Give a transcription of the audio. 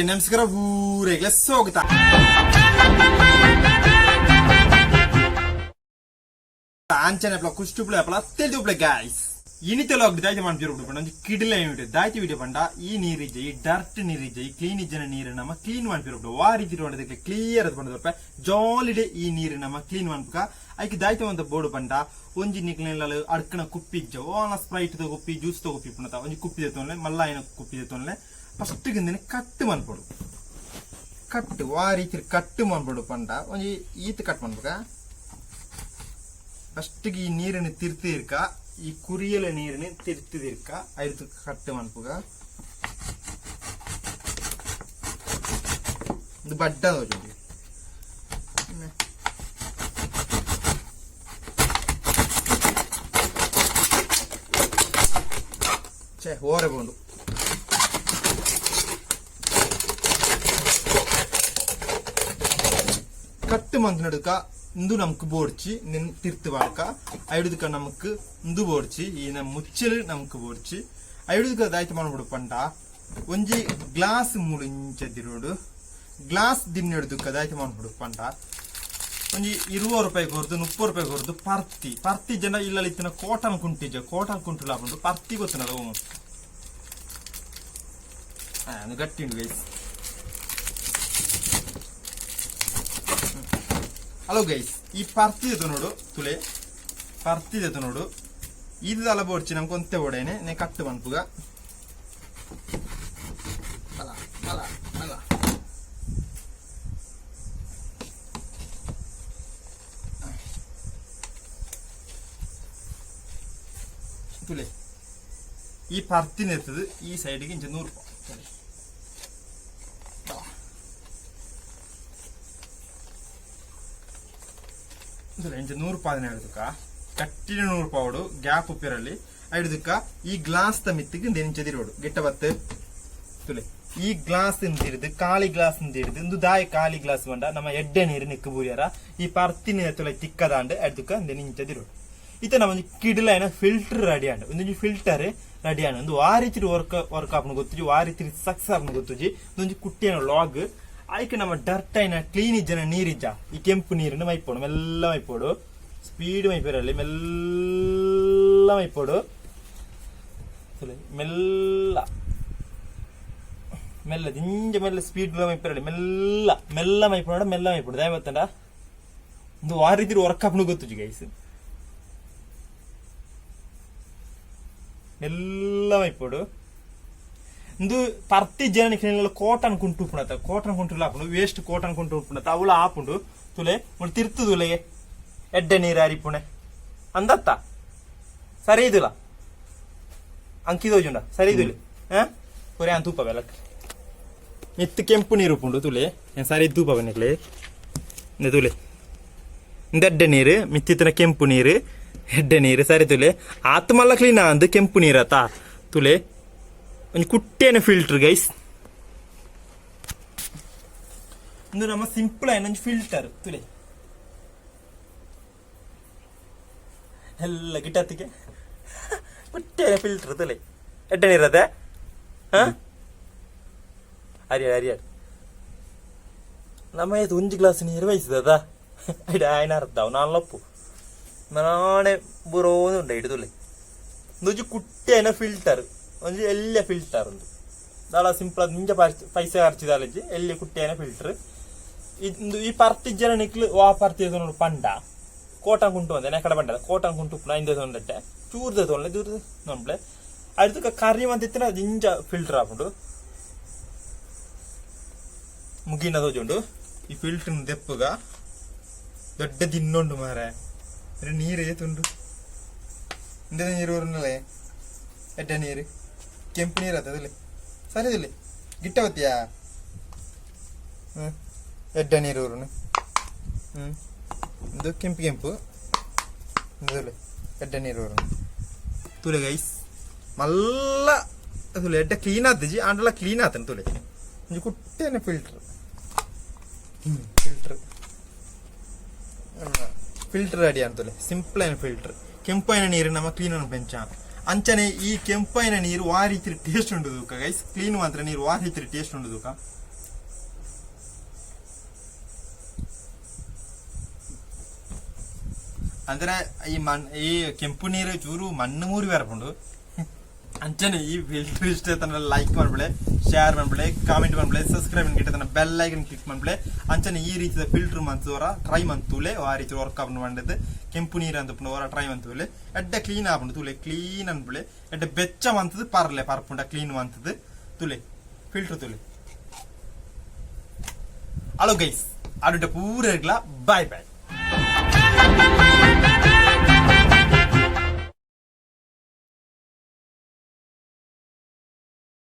ನಮಸ್ಕಾರ ಊರೆಗ್ಲ ಸ್ವಾಗತ. ಅಂಚನೆ ಅಪ್ಲ ಕುಷ್ಟುಪ್ಲೆ ಅಪ್ಲ ತೆಲ್ದುಪ್ಲೆ ಗಾಯ್ಸ್. ಇನಿತ ಲಾಗ್ ದಾಯ್ತಿ ಮಾಡ್ತಿರೋ ಪಂಡ ಒಂಜಿ ಕಿಡಿಲ ವಿಡಿಯೋ ದಾಯ್ತಿ ವಿಡಿಯೋ ಪಂಡ ಈ ನೀರಿಜ್ಜ, ಈ ಡರ್ಟ್ ನೀರಿಜ್ಜ, ಈ ಕ್ಲೀನ್ ಇಜ್ಜನ ನೀರು ನಮ್ಮ ಕ್ಲೀನ್ ಮಾಡ್ಪಿರೋ ವಾ ರೀತಿ ಪಂಡದಕ್ಕೆ ಕ್ಲಿಯರ್ ಅದು ಪಂಡದಪ್ಪ ಜಾಲಿಡೆ. ಈ ನೀರು ನಮ್ಮ ಕ್ಲೀನ್ ಮನ್ಪುಕ ಐಕ್ ದಾಯ್ತಿ ಒಂತ ಬೋರ್ಡು ಪಂಡ ಒಂಜಿ ನಿಕ್ಲೆನ ಅಡ್ಕಣ ಕುಪ್ಪಿ ಇಜ್ಜ, ಓನ ಸ್ಪ್ರೈಟ್ ದ ಕುಪ್ಪಿ, ಜ್ಯೂಸ್ ದ ಕುಪ್ಪಿ ಪುಣತ ಒಂಜಿ ಕುಪ್ಪಿ ದೆತ್ತೊನ್ಲೆ, ಮಲ್ಲ ಐನ ಕುಪ್ಪಿ ದೆತ್ತೊನ್ಲೆ. ಫಸ್ಟ್ ಗಿಂದಿನ ಕಟ್ ಮನ್ಪೊಡು. ಕಟ್ ವಾ ರೀತಿ ಕಟ್ ಮನ್ಪೊಡು ಪಂಡ ಒಂಜಿ ಈತ್ ಕಟ್ ಮನ್ಪುಕ. ಫಸ್ಟ್ ಈ ನೀರನ್ನು ತಿರ್ತಿರ್ಕ, ಈ ಕುರಿಯಲ ನೀರನ್ನು ತಿರ್ತಿದಿರ್ಕ ಐದು ಕಟ್ ಮನ್ಪುಗ. ಇದು ಬಡ್ಡ ತೋಜುಂಡು. ಛೇ, ಓರೆ ಬೋಂಡು. ಕಟ್ಟು ಮಂತ್ನಡುಕ ಇಂದು ನಮಕ್ ಬೋಡ್ಚಿ ನಿನ್ ತಿರ್ತು ಬಾಳ್ಕ ಐಡುದಕ ನಮಕ್ ಇಂದು ಬೋಡ್ಚಿ, ಈ ನಮ್ಮ ಮುಚ್ಚಲು ನಮಕ್ ಬೋಡ್ಚಿ. ಐಡುದಕ ದಾಯ್ತ ಮಾಡ್ಬಿಡು ಪಂಡ ಒಂಜಿ ಗ್ಲಾಸ್ ಮೂಡು ಇಂಚ ದಿರೋಡು. ಗ್ಲಾಸ್ ದಿನ್ನೆಡ್ದುಕ ದಾಯ್ತ ಮಾಡ್ಬಿಡು ಪಂಡ ಒಂಜಿ 20 ರೂಪಾಯಿ ಕೊರ್ದು, 30 ರೂಪಾಯಿ ಕೊರ್ದು ಪರ್ತಿ. ಪರ್ತಿ ಜನ ಇಲ್ಲ ಇತ್ತಿನ ಕೋಟನ್ ಕುಂಟಿಜ, ಕೋಟನ್ ಕುಂಟು ಲಾಪುಂಡು. ಪರ್ತಿ ಗೊತ್ತನದ? ಅದು ಗಟ್ಟಿ ಉಂಟು ಗೈಸ್. ಹಲೋ ಗೈಸ್, ಈ ಪರ್ತಿ ನೋಡು ತುಲೆ, ಪರ್ತಿ ನೋಡು. ಇದು ತಲ ಬೋಡ್ಚಿ ನಮ್ಗೆ ಒಂತೆ ಬೋಡೇನೆ. ನೇ ಕಟ್ಟು ಮನ್ಪುಗ. ಅಲ ಅಲ ಅಲ ತುಲೆ, ಈ ಪರ್ತಿ ನೆತ್ತದು ಈ ಸೈಡ್ಗೆ ಇಂಚ 100 ರೂಪಾಯಿ. ತುಲೆ, ಇಂಚ 100 ರೂಪಾಯಿ ಹಿಡ್ದಕ್ಕ ಕಟ್ಟಿನ 100 ರೂಪಾಯಿ ಗ್ಯಾಪ್ ಉಪ್ಪಿರಲ್ಲಿ ಹಿಡ್ದಕ್ಕ ಈ ಗ್ಲಾಸ್ ತ ಮಿತ್ತಿಗೆ ಇಂಚದಿರೋಡು ಗಿಟ್ಟ ಬತ್ತು. ತುಲೆ, ಈ ಗ್ಲಾಸ್ ಇಂದಿಡ್ದು, ಖಾಲಿ ಗ್ಲಾಸ್ ಇಂದಿಡ್ದು ಇಂದು ದಾಯ ಖಾಲಿ ಗ್ಲಾಸ್ ಬಂಡ ನಮ್ಮ ಎಡ್ಡೆ ನೀರು ನಿಕ್ಕು ಬೂರಿಯರ. ಈ ಪರ್ತಿನ ತುಲೆ ತಿಕ್ಕದಾಂಡ್ ಅಡ್ದುಕ ಇಂಚದಿರೋಡು. ಇತ್ತ ನಮ್ಮ ಒಂಜಿ ಕಿಡ್ಲೈನ ಫಿಲ್ಟರ್ ರೆಡಿ ಆಂಡ್. ಒಂದೊಂಜಿ ಫಿಲ್ಟರ್ ರೆಡಿ ಆಂಡ್. ಒಂದು ವಾ ರೀತಿ ವರ್ಕ್ ವರ್ಕ್ ಆಪುನ ಗೊತ್ತುಜಿ, ವಾ ರೀತಿ ಸಕ್ಸಸ್ ಆಪುನ ಗೊತ್ತುಜಿ. ಒಂದೊಂಜಿ ಕುಟ್ಟಿನ ಲಾಗ್ ಆಯ್ಕೆ ನಮ್ಮ ಡರ್ಟ್ ಐನ ಕ್ಲೀನ್ ಇಜ್ಜನ ನೀರಿಜ್ಜ, ಈ ಕೆಂಪು ನೀರನ್ನು ಮೈಪೋಡು, ಮೆಲ್ಲ ಮೈಪೋಡು. ಸ್ಪೀಡ್ ಮೈಪೇರಲ್ಲಿ ಮೆಲ್ಲ ಮೈಪೋಡು. ಮೆಲ್ಲ ಮೆಲ್ಲ ದಿಂಜ ಮೆಲ್ಲ ಸ್ಪೀಡ್ ಮೈಪೇರಲಿ ಮೆಲ್ಲ ಮೆಲ್ಲ ಮೈಪೋಡ, ಮೆಲ್ಲ ಮೈಪೋಡು. ದಾಯ ಬತ್ತಂಡ ಒಂದು ವಾ ರೀತಿ ವರ್ಕ್ ಆಪುನ ಗೊತ್ತುಜಿ ಗೈಸ್. ಮೆಲ್ಲ ಮೈಪೋಡು. ಇಂದು ಪರ್ತಿ ಜನ ಕೋಟನ್ ಕುಂಟು ಉಪ್ಪುಣತ, ಕೋಟನ್ ಕುಂಟು ಆಪುಂಡು. ವೇಸ್ಟ್ ಕೋಟನ್ ಕುಂಟು ಉಪ್ಪುಣತ ಅವಳು ಆಪುಂಡು. ತುಲೆ, ಮುಳು ತಿರ್ತು ತುಲೆಗೆ ಎಡ್ಡೆ ನೀರು ಅರಿಪುಣೆ ಅಂದತ್ತ. ಸರಿ ಇದುಲ ಅಂಕಿದೋಜುಂಡ ಸರಿ ಇದುಲೆ. ಹಾ ಪುರೆ ಅಂತ ತೂಪ ಬೆಲಕ್ ಮಿತ್ತು ಕೆಂಪು ನೀರು ಉಪ್ಪುಂಡು. ತುಲೆ, ಸರಿ ತೂಪ ಬೆನಕ್ಲೆ ಇಂದ. ತುಲೆ, ಇಂದೆಡ್ಡೆ ನೀರು, ಮಿತ್ತಿತ್ತಿನ ಕೆಂಪು ನೀರು, ಎಡ್ಡೆ ನೀರು. ಸರಿ ತುಲೆ, ಆತ್ ಮಲ್ಲ ಕ್ಲೀನ್ ಅಂದು ಕೆಂಪು ನೀರು ಆತ. ತುಲೆ, ಒಂಜಿ ಕುಟ್ಟೇನ ಫಿಲ್ಟರ್ ಗೈಸ್. ಇಂದು ನಮ್ಮ ಸಿಂಪಲ್ ಆಯ್ನ ಒಂಜಿ ಫಿಲ್ಟರ್. ತುಲೆ, ಎಲ್ಲ ಗಿಟ್ಟತ್ತಿಗೆ ಕುಟ್ಟೇನ ಫಿಲ್ಟರ್. ತುಲೆ, ಎಡ್ಡೆ ನೀರದೆ. ಹಾ, ಅರಿಯ ಅರಿಯ ನಮ್ಮ ಇದು ಒಂಜಿ ಗ್ಲಾಸ್ ನೀರು ವಹಿಸಿದ ಇಡ ಆಯ್ನ ಅರ್ಧ ಅವು ಲಪ್ಪು ನಾನೇ ಬರೋದು ಉಂಡ ಇಡುದುಲೆ. ಒಂಜಿ ಕುಟ್ಟೇನ ಫಿಲ್ಟರ್, ಒಂಜಿ ಎಲ್ಯ ಫಿಲ್ಟರ್ ಉಂದು. ದಾಳ ಸಿಂಪಲ್ ಅದು ನಿಂಜ ಪೈಸೆ ಖರ್ಚಿದಾಲಜ್ಜಿ, ಎಲ್ಲಿ ಕುಟ್ಟೇನ ಫಿಲ್ಟರ್ ಇಂದು. ಈ ಪರ್ತಿ ಜನ ನಿಕ್ಲು ವಾ ಪರ್ತಿ ನೋಡು ಪಂಡ ಕೋಟಂ ಕುಂಟು ಬಂದೆ ಕಡೆ ಬಂಡ ಕೋಟಂ ಕುಂಟು ಉಪ್ಪುನ ಇಂದ ತೊಂದಟ್ಟೆ ಚೂರ್ದ ತೊಂದ್ರೆ ದೂರದ ನೋಡ್ಲೆ അടുത്ത ಕರಿ ಮಂತಿತ್ತಿನ ದಿಂಜ ಫಿಲ್ಟರ್ ಆಪುಂಡು. ಮುಗಿನ ತೋಜುಂಡು. ಈ ಫಿಲ್ಟರ್ ದೆಪ್ಪುಗ. ದೊಡ್ಡ ದಿನ್ನೊಂಡು ಮಾರೆ, ನೀರು ಏತುಂಡು ಇಂದ ನೀರು ಊರಿನಲ್ಲೇ ಎಡ್ಡೆ ನೀರು, ಕೆಂಪು ನೀರು ಆತದಲ್ಲಿ. ಸರಿ ಇಲ್ಲಿ ಗಿಟ್ಟ ಬತ್ತಿಯಾ? ಹ್ಮ್, ಎಡ್ಡೆ ನೀರು ಊರುನು. ಹ್ಮ್, ಇದು ಕೆಂಪು ಕೆಂಪು ಇಂದುಲೆ ಎಡ್ಡೆ ನೀರು ಊರುನು. ತುಲೆ ಗೈಸ್, ಮಲ್ಲ ತುಲೆ, ಎಡ್ಡೆ ಕ್ಲೀನ್ ಆತಜಿ ಆಂಡಲ ಕ್ಲೀನ್ ಆತನ. ತುಲೆ, ಒಂಜಿ ಕುಟ್ಟೇನೆ ಫಿಲ್ಟರ್. ಫಿಲ್ಟರ್ ಫಿಲ್ಟರ್ ರೆಡಿ ಅಂತಲೆ. ಸಿಂಪಲ್ ಐನ ಫಿಲ್ಟರ್. ಕೆಂಪೈನ ನೀರು ನಮ್ಮ ಕ್ಲೀನ್ ಅನ್ನು ಬೆಂಚ ಅಂಚನೆ. ಈ ಕೆಂಪೈನ ನೀರು ವಾ ರೀತಿ ಟೇಸ್ಟ್ ಉಂಡು ತೂಕ ಗೈಸ್. ಕ್ಲೀನ್ ಮಾತ್ರ ನೀರು ವಾ ರೀತಿ ಟೇಸ್ಟ್ ಉಂಡು ತೂಕ. ಅಂದ್ರೆ ಈ ಮಣ್, ಈ ಕೆಂಪು ನೀರು ಚೂರು ಮಣ್ಣು ಮೂರಿ ಬರ್ಪುಂಡು. ಅಂಚನೆ ಈ ಫಿಲ್ಟರ್ ಇಷ್ಟ ತನ್ನ ಲೈಕ್ ಮನ್ಪುಲೆ, ಶೇರ್ ಮನ್ಪುಲೆ, ಕಾಮೆಂಟ್ ಮನ್ಪುಲೆ, ಸಬ್ಸ್ಕ್ರೈಬ್ ಗಿಟ್ಟ ಬೆಲ್ ಐಕನ್ ಕ್ಲಿಕ್ ಮನ್ಪುಲೆ. ಅಂಚನೆ ಈ ರೀತಿದ ಫಿಲ್ಟರ್ ಮಂತುವರ ಟ್ರೈ ಮಂತುಲೆ. ಆ ರೀತಿ ವರ್ಕ್ ಆಪುಂಡು ಪಂಡದು, ಕೆಂಪು ನೀರು ಅಂತ ಹೊರ ಟ್ರೈ ಮಂತುಲೆ. ಎಡ್ಡೆ ಕ್ಲೀನ್ ಆಪುಂಡು ತೂಲೆ, ಕ್ಲೀನ್ ಅನ್ಪುಲೆ. ಎಡ್ಡೆ ಬೆಚ್ಚ ಮಂತದು ಪರ್ಲೆ ಪರ್ಪುಂಡ ಕ್ಲೀನ್ ಮಂತದು. ತುಲೆ, ಫಿಲ್ಟರ್ ತುಲೆ. ಹಲೋ ಗೈಸ್, ಅಡುಟ ಪೂರ ಬಾಯ್ ಬಾಯ್.